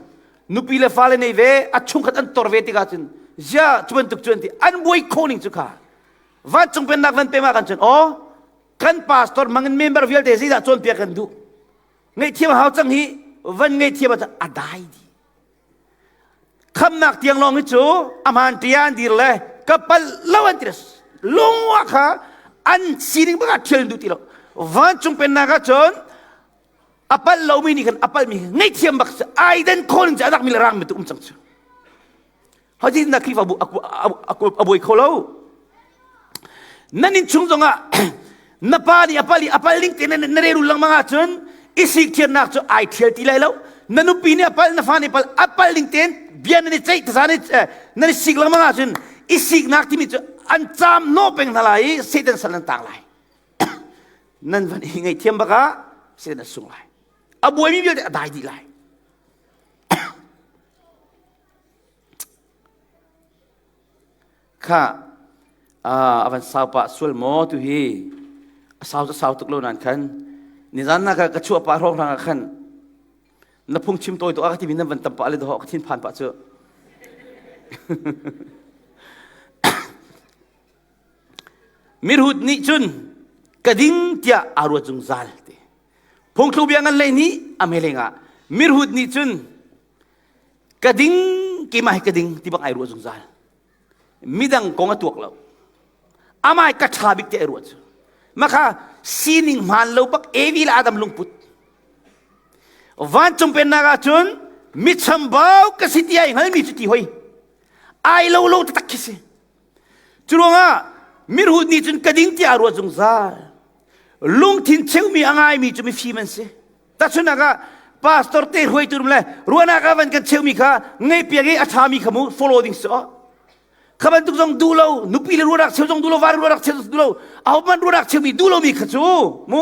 Nupi le fale nei ve, a chungkhat an tor ve tikah cun zia cu bantuk cu an ti. An buai khawh ning cu kha. Vancung pennak van pem ah kan cun aw kan pastor mangin member vialte zeidah cawnpiak kan duh. Ngaihthiam hau cang hi van ngaihthiam ah a dai dih. Khamnak tiang lawng hi cu a hmaan ṭia an dir le ka palh lo an ti lungwa kha an sining bak ah ṭhial duh ti lo. Vancung pennak ah cun a palh lomi nih khan a palhmi ngaihthiam bak si aiden khawl in adak mi le rang mi tu um cang cu. Haji na Khrihfabu a buai kho lo. Nan innchung zongah na pa nih a pal i a pal ning te na relul lengmang ahcun i sikthiannak cu ai ṭhial ti lai lo. Na nupi nih a pal, na fa nih pal, a pal ning tein bia nan i ceih taza nan i sik lengmang ahcun i siknak timi cu an caam hnawh peng hna lai i Satan sal nan tang lai. Nan van i ngaihthiam bak ah Satan a sung lai. A buaimi vialte a dai dih lai. Kha a van sau pah sual maw tu hi a sau cu sau tuk lo nain khan nizan na ka chuah pah hrawnghrang ah khan na phungchim tawi tuk a ka timi nan van tam pah le dawh ka thinphan pah cu. Mirhut nih cun ka ding tiah aa ruat zungzal ti. Phungthluk bia ngan lei nih a meleng ah mirhut nih cun ka ding keimah hi ka ding ti bak ai ruah zungzal. Midang kong a tuak lo. Amah ka ṭha bik ti ai ruah cu. Maka sining hmaan lo bak Evi le Adam lungput. Vancung pennak ah cun michambau ka si ti ai hngalmi cu ti hoi. Ai lo lo taktak khi si. Curuangah mirhut nih cun ka ding tiah a ruat zungzal. Lungthin cheumi a ngaimi cu mifim an si. Tahchunhnak ah pastor te hruaitu le ruahnak ah van kan cheumi kha ngaihpiak i a ṭhami kha mu follow ding si aw. Kha bantuk zong duh lo, nupi le ruahnak cheu zong duh lo, va le ruahnak cheu zong duh lo, ahohmanh ruahnak cheumi duh lomi kha cu mu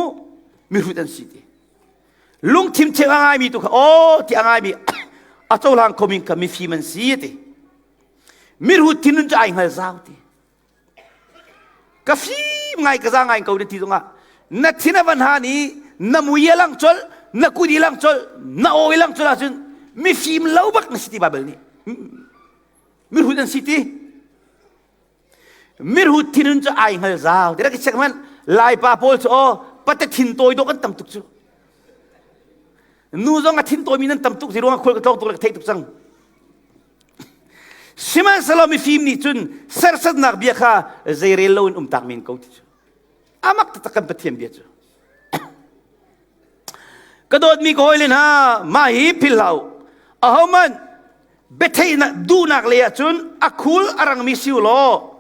mihrut an si ti. Lungthin cheu a ngaimi tu kha aw ti a ngaimi a cohlang khomi kha mifim an si ti. Mirhut thinlung cu ai hngal zau ti. Ka fim ngai ka za ngai ko na ti zongah na thin a van han i na mui a lang colh na kut i lang colh na aw i lang colh ahcun mifim lo bak na si ti Bible nih. Mirhut an si ti. Mirhut thinlung cu ai hngal zau ti rak i check hmanh Laipa pawl cu aw pate thin tawi dawh kan tam tuk cu. Nu zong a thin tawimi nan tam tuk zi ruangah khual ka tlawng tuk le ka theih tuk cang. Sihmanhsehlaw mifim nih cun serhsatnak bia kha zeirel loin um tak men ko ti cu. Amak taktak kan Pathian bia cu. Ka dawtmi ka hawile hna, mah hi philh hlah u. Ahohmanh biatheihnak duhnak lei ah cun a khul a rangmi si u law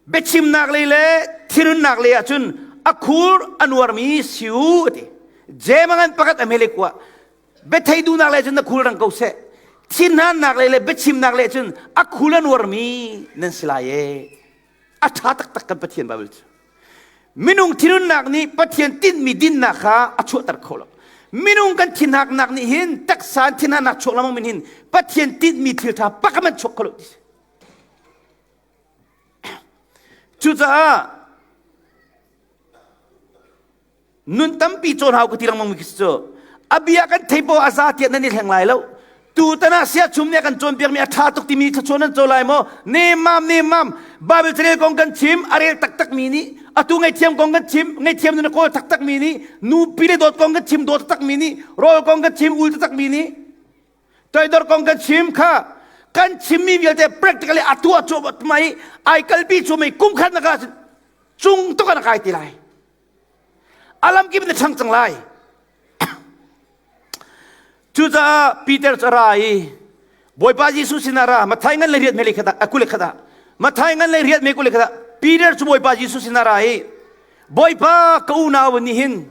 biachimnak lei le thinhunnak lei ah cun a khul a nuarmi si u a ti. Jeim a ngan pakhat a hmele kua Biathei duhnak le cun na khul rang ko seh. Thinhannak lei le biachimnak lei cun a khul a nuarmi nan si lai ee. A ṭha taktak kan Pathian Bible cu. Minung thinhunnak nih Pathian tinhmi dinnak kha a chuahter kho lo. Minung kan thinhaknak nih hin taksa in thinhannak chuak lengmang min hin Pathian tinhmi thil ṭha pakhat hmanh chuak kho lo ti si. Cucaah Nun tampi cawn hau ka ti lengmang mi khi cu a bia kan thei paoh a za tiah nan i thleng lai lo. Tutan ah siachum nih a kan cawnpiakmi a ṭha tuk timi thluachuah nan co lai maw? Nemam nemam Bible carel kong kan chim a rel taktakmi nih atu ngaihthiam kong kan chim ngaihthiam nun a kawl taktakmi nih nupi le dawt kong kan chim dawt taktakmi nih rawl kong kan chim ul taktakmi nih toidor kong kan chim kha kan chimmi vialte practically a tuah cuahmah i ai kalpi cuahmah i kum khat na ka cung tuk an kai ti lai. A lamkip in na ṭhang cang lai. Cucaah Peter cu a ra i Bawipa Jesuh sinah ra Matthai ngan le riat me le khat ah kul le khat ah Matthai ngan le riat me kul le khat ah Peter cu Bawipa Jesuh sinah ra i Bawipa ka unau nih hin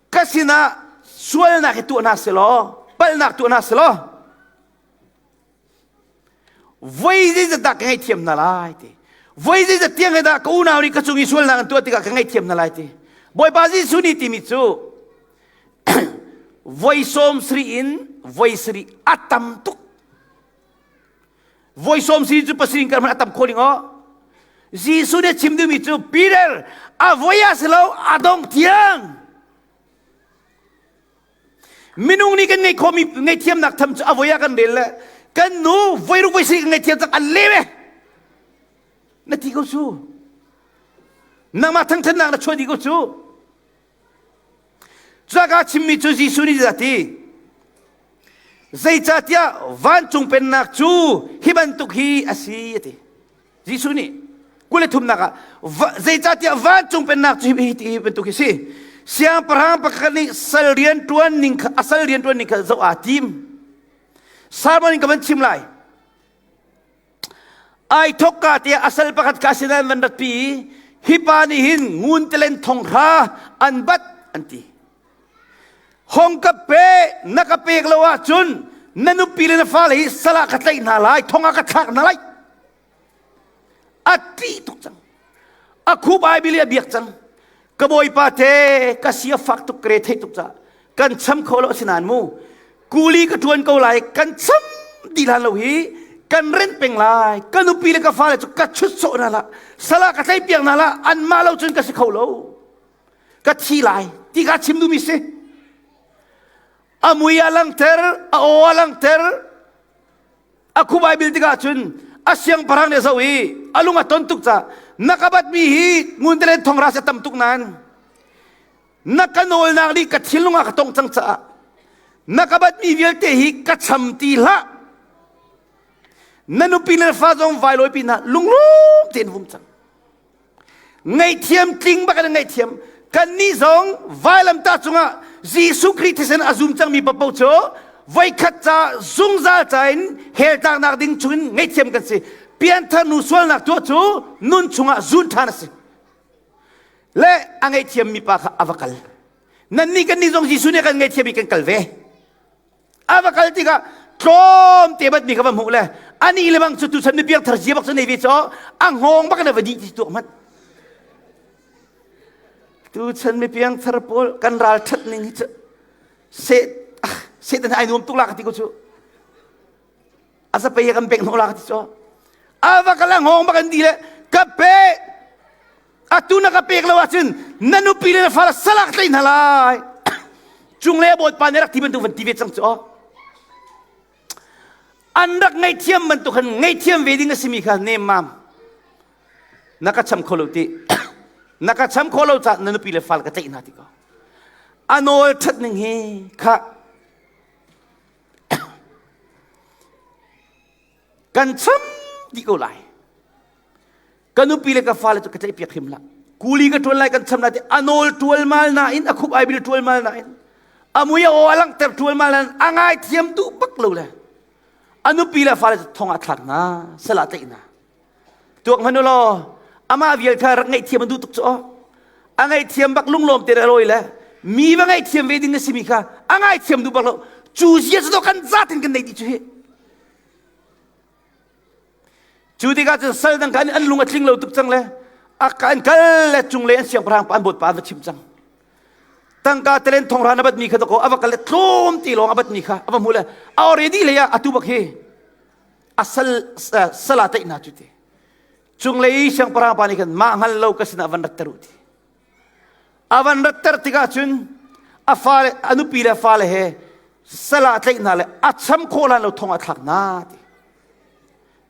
ka sinah sualnak hi tuah hna selaw palhnak tuah hna selaw Voi zeizat dah ka ngaihthiam hna lai ti. Voi zeizat tiang he dah ka unau nih ka cung i sualnak an tuah tikah ka ngaihthiam hna lai ti. Bawipa Jesuh nih timi cu voi sawm sarih in voi sarih a tam tuk. Voi sawm sarih cu pasarih in kar hmanh a tam kho ding aw. Jesuh nih a chim duhmi cu Peter a voi ah si lo a dong tiang Minung nih kan ngeih khawhmi ngaihthiamnak tham cu a voi ah kan rel le kan nu voi ruk voi sarih kan ngaihthiam cang an lem e na ti ko cu nangmah thangthatnak na chuah dih ko cu cuka chimmi cu Jesuh nih a ti zeicahtiah vancung pennak cu hi bantuk hi a si a ti Jesuh nih 23nak ah zeicahtiah vancung pennak cu hi hi bantuk hi si siangpahrang pakhat nih sal rian ṭuan ning kha a sal rian ṭuan ning kha zoh aa tim sermon in ka van chim lai ai thokka tiah a sal pakhat kha sinah an van ratpi i hi pa nih hin ngun telen thong hra an bat an ti hong ka pe na ka pek lo ahcun na nupi le na fale hi sal ah ka tlaih hna lai thong ah ka thlak hna lai A ṭih tuk cang. A khup ai bili a biak cang. Ka bawipa te ka si a fak tuk ka re theih tuk caah kan cham kho lo asinain mu kuli ka ṭuan ko lai kan cham dih hlan lo hi kan rent peng lai ka nupi le ka fale cu ka chut sawh hna la sala ka tlaih piak hna la anmah lo cun ka si kho lo ka thi lai ti kha chim duhmi si a mui a langter a aw a langter. A khup ai bil tikah cun a siangpahrang nih a zoh i a lung a ton tuk ca na ka batmi hi ngun telen thong ra se tam tuk nain na ka nawlnak nih ka thinlung ah ka tong cang caah na ka batmi vialte hi ka cham ti hlah na nupi le fa zong vai lawi pinah lunglawm tein vum cang ngaihthiam tling bak in ngaihthiam kannih zong vailamtah cungah Jesuh Khrih thisen a zum cangmi paoh cu voikhat ca zungzal ca in hell tlaknak ding chungin ngaihthiam kan si pianthar nu sualnak tuah cu nun chungah zun ṭhan a si le a ngaihthiammi pa kha a va kal nannih kannih zong Jesuh nih kan ngaihthiam i kan kal ve a va kal tikah tlawm te bat mi kha va hmuh le ani le bang cu tuchan mi piangthar zia bak cu nei ve cho a hngawng bak na va dih ti tuak hmanh tuchan mi piangthar pawl kan ral that ning hi cu se satan ai nuam tuk la ka ti ko cu a zapei kan pek hnawh la ka ti cho a va kal a hngawng bak an di le ka pe atu na ka pek lo ahcun na nupi le na fale salak tlai hna lai cung le bawipa nih rak ti bantuk van ti ve cang cu an rak ngaihthiam bantuk khan ngaihthiam ve ding a simi kha nemmam na ka cham kho lo ti na ka cham kho lo ca na nupi le fal ka tlaih hna ti ko a nawl ṭhat ning hi kha kan cham dih ko lai ka nupi le ka fale cu ka tlaihpiak hrim hlah kuli ka ṭuan lai kan cham lai ti a nawl ṭualmal nain a khup ai bil ṭualmal nain a mui a aw a langhter ṭualmal nain a ngaithiam duh bak lo le a nupi le fale cu thong ah thlak hna sal ah tlaih hna tuak hmanh u law amah vial kha rak ngaihthiam a duh tuk cu aw a ngaihthiam bak lunglawm te lawi le mi va ngaihthiam ve ding a simi kha a ngaithiam duh bak lo cu zia cu kan zatin kan nei dih cu hi Cu tikah cun sal dang kha an lung a tling lo tuk cang le a an kal le cunglei an siangpahrang pa an bawipa an va chim cang. Tangka talen thonghra na batmi kha dakaw a va kal le tlawm ti lawng a batmi kha a va hmu le a already lei ah atu bak hi a sal sala taih hna cu ti. Cunglei siangpahrang pa nih khan mah hngal lo ka sinah van ratter u ti. A van ratter tikah cun a fale a nupi le fale he sal ah tlaih hna le a cham khawh hlan lo thong ah thlak hna ti.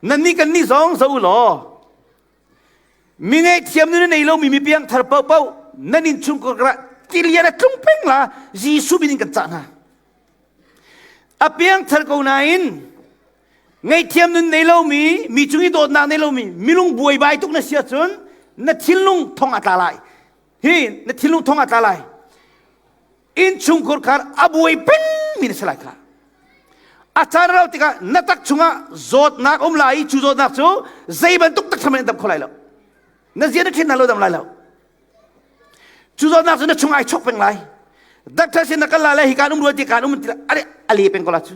Nannih kannih zong zo u law mi ngaihthiam nun nei lomi mi piangthar paohpaoh nan innchungkhar ah tilian a tlung peng la Jesuh min in kan cah hna. A piangthar ko nain ngaihthiam nun nei lomi mi cung i dawtnak nei lomi minung buaibai tuk na si ahcun na thinlung thong a tla lai hi na thinlung thong a tla lai innchungkhur khar a buai pengmi na si lai kha a caan rau tikah na tak chungah zawtnak um lai i cu zawtnak cu zei bantuk tak in dam kho lai lo na zia na thin na lo dam lai lo cu zawtnak cu na chung ai chok peng lai doctor sin na kal la le hi kaan um rual ti kaan um ti ale ale peng ko la cu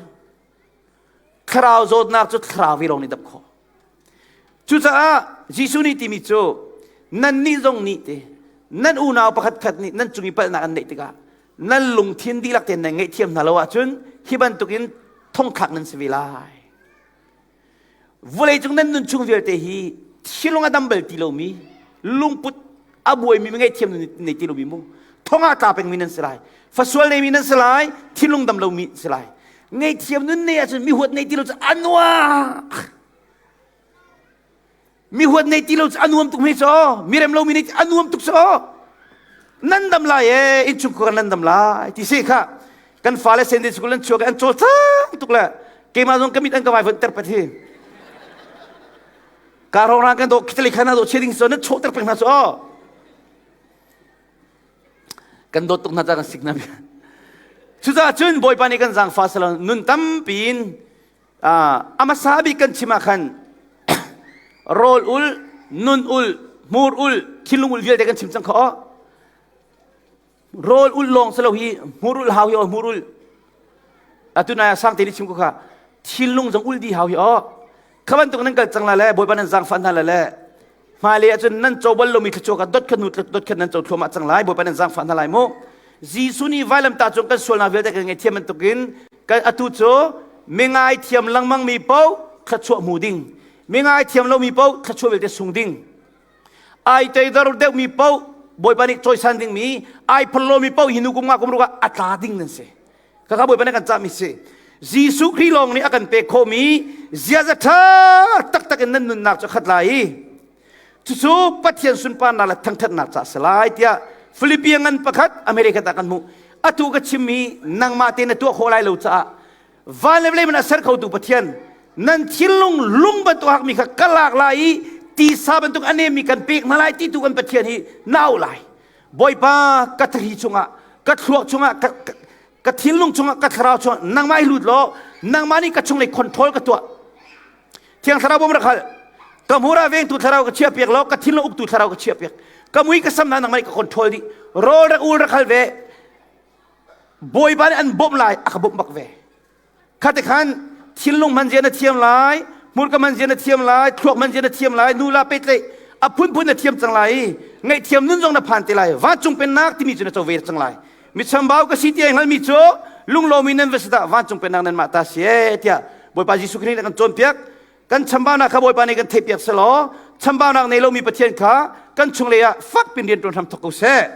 Thlarau zawtnak cu thlarau vi lawng nih dam khawh. Cucaah Jesuh nih timi cu nannih zong nih te nan unau pakhat khat nih nan cung i palhnak an neih tikah nan lungthin dihlak tein nan ngaihthiam hna lo ahcun hi bantukin thongthlak nan si ve lai. Vawleicung nan nun chung vialte hi thilung a dam bal ti lomi lungput a buaimi mi ngaihthiam nei ti lomi mu thong ah tla pengmi nan si lai fasual neimi nan si lai thinlung dam lomi si lai ngaihthiam nun nei ahcun mi huat nei ti lo cu a nuam mi huat nei ti lo cu a nuam tuk hme caw mi rem lomi nei a nuam tuk caw nan dam lai e innchungkhar nan dam lai ti si kha kan fale Sunday school an chuak an cawlcang tuk le keimah zong ka mit an ka vai von ter pat hi ka rong rang kan do khitali khana do cheding so na chawh ter peng hna so kan dawt tuk hna ca kan sik na cucaah cun bawipa nih kan zaangfa salo nun tampi in amasa bik kan chim ah khan rawl ul nun ul hmur ul thinlung ul vialte kan chim cang kho Rawl ulh lawng si lo hi hmur ulh hau hi aw hmur ulh. Atu nai ah sang te nih chim ko kha thinlung zong ulh dih hau hi aw. Kha bantuk nan kal cang la le Bawipa nan zaangfah hna la le hmailei ahcun nan co bal lomi thluachuah kha dot khat hnu dot khat nan co thluahmah cang lai Bawipa nan zaangfah hna lai mu. Jesuh nih vailamtah cung kan sualnak vialte kan ngaihthiam bantukin kan atu cu mi ngaithiam lengmang mi paoh thluachuah hmu ding mi ngaithiam lomi paoh thluachuah vialte sung ding ai teidor deuhmi paoh Bawipa nih cawisan dingmi ai phallomi paoh hi nu kum nga kum ruk ah a tla ding nan si kaka Bawipa nih kan cahmi si. Jesuh Khrih lawng nih a kan pek khawhmi ziaza ṭha taktak in nan nunnak cu khat lai i cucu Pathian sunparnak le thangṭhatnak ca a si lai tiah Philippian ngan pakhat America ah kan hmuh. Atu ka chimmi nangmah te na tuah khawh lai lo caah van le vawlei man a ser khotu Pathian nan thinlung lung bantuk hakmi kha ka lak lai i tisa bantuk a nemmi kan pek hna lai ti tu kan Pathian hi na auh lai. Bawipa ka thari chungah ka thluak chungah ka, ka, ka thinlung chungah ka thlarau chungah nangmah i lut law nangmah nih ka chunglei control ka tuah thiang thlarau bawm rak hal ka hmur ah vengtu thlarau ka chiah piak law ka thinlung uktu thlarau ka chiah piak ka mui ka sam hna nangmah nih ka control dih rawl rak ul rak hal ve bawipa nih an bawmh lai a ka bawmh bak ve Khate khan thinlung hman zia na thiam lai, hmurka hman zia na thiam lai, thluak hman zia na thiam lai, nu la pehtlaih a phunphun na thiam cang lai i ngaihthiam nun zong na phan te lai. Vancung pennak timi cu na co ve cang lai. Mi chambau ka si ti ai hngalmi cu lunglawmi nan va si dah vancung pennak nan mah ta si e tiah Bawipa Jesuh Khrih nih kan cawnpiak. Kan chambaunak kha Bawipa nih kan theihpiak selaw chambaunak nei lomi Pathian kha kan chunglei ah fak pin rian ṭuan hram thok ko seh.